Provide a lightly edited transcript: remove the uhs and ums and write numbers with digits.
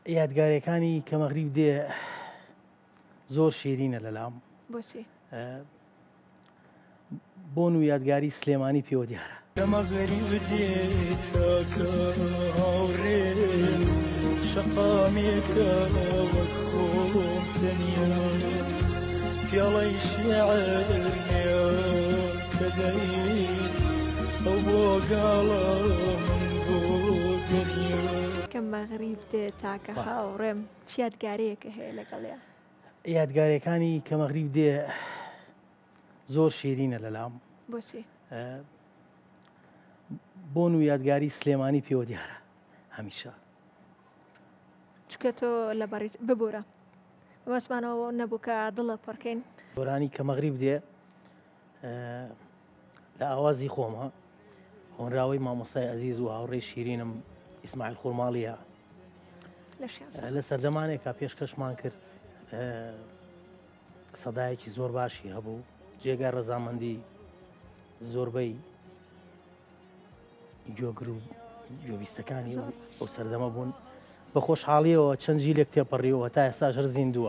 یادگارەکانی کە مەغریب دێ زۆر شیرینە لەلام. بۆچی؟ بۆن و یادگاری سلێمانی پێوە دیارە. کە مەغریب دێ تاکە هاوڕێم شەقامێکە وەک خۆم تەنیا پیاڵەی شیعر نیا کە دەی ئەو بۆ گاڵە من بۆ دەریا. کە مەغریب دێ تاکە هاوڕێم چ یادگارەیەکە هەیە لەگەڵیا؟ یادگارەکانی کە مەغریب دێ زۆر شیرینە لەلام. بۆچی؟ بۆن و یادگاری سلێمانی پێوە دیارە هەمیشە. چکە تۆ لە بەڕیز ببوورە مەبەستمانەوە نەبوو کە دڵە پڕکەین. گۆرانی کە مەغریب دێ لە ئاوازی خۆمە هۆنراوەی مامۆستای ئەزیز و هاوڕێی شیرینم ئیسماعیل خورماڵیە لە سەردەمانێکا پێشکەشمان کرد سەدایەکی زۆر باشی هەبوو جێگای ڕەزامەندی زۆربەی گوێگر و گوێبیستەکانی ئەو سەردەمە بوون بە خۆشحاڵیەوە چەند جیلێک تێپەڕیەوە تا ئێستاش هەر زیندووە.